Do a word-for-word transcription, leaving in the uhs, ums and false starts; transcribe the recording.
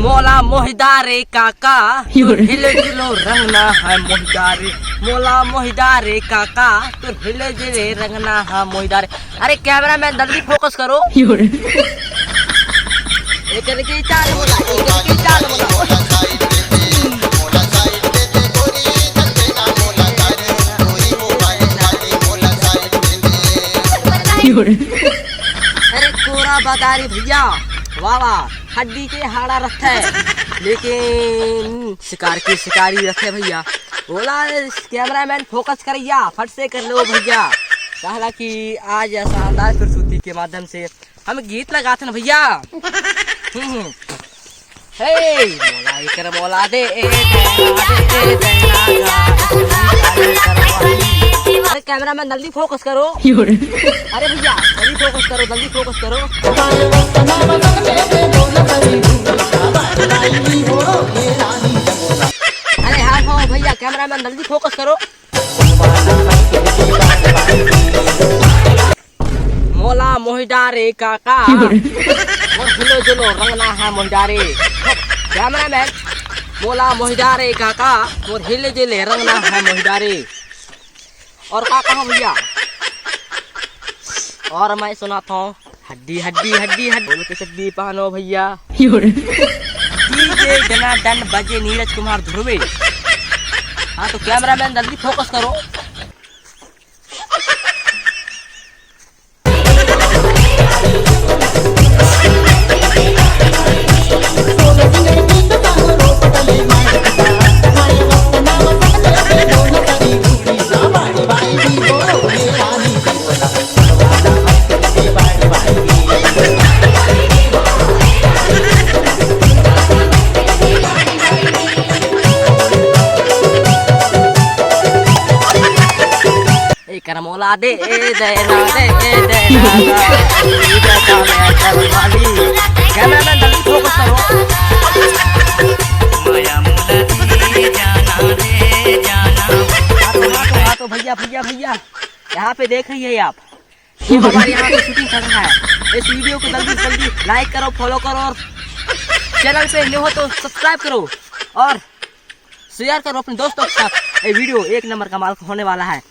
मोला मोहिदा रे काका, तोर हिले जुलो रंगना है मोहिदा रे। मोला मोहिदा रे काका, तोर हिले जुले रंगना है मोहिदा रे। अरे cameraman, जल्दी focus करो। एकर के चाल बोला, एकर के चाल बोला। अरे कोरा बदारी भैया, वाह वाह, हड्डी के हाड़ा रथे, लेकिन शिकार के शिकारी रथे भैया। बोला cameraman, focus करैया, फट से कर लो भैया, काहला कि आज शानदार प्रस्तुति के माध्यम से हम गीत लगाथन भैया। हम्म, हम्म। हे, मोला एकर मोला दे, ए दैना दे, ए दैना गा, ए दैना गा। अरे cameraman, जल्दी focus करो। अरे भैया, जल्दी focus करो, जल्दी focus करो। अरे हाँ, हाँ भैया, cameraman, जल्दी focus करो। मोला मोहिदा रे काका, मोर हिले जुले रंगना है मोहिदा रे। Cameraman, मोला मोहिदा रे काका, मोर हिले जुले रंगना है मोहिदा रे। और का कहा भैया? और मैं सुनाता हूँ, हड्डी हड्डी हड्डी हड्डी, बोलो के चड्डी पहनो भैया। DJ जनार्दन बजे नीरज कुमार ध्रुवे। हाँ, तो cameraman, जल्दी focus करो। एकर मोला दे, ए दे ना दे, ए दे ना दे। Cameraman, जल्दी focus करो। माया मोला दे जाना, दे जाना। हाँ तो, हाँ तो, हाँ तो भैया, भैया, भैया, यहाँ पे देख रही है आप, ये हमारे यहाँ पे shooting चल रहा है। इस video को जल्दी से जल्दी like करो, follow करो और channel पे new हो तो subscribe करो और share करो अपने दोस्तों के साथ। ये video एक number कमाल का होने वाला है।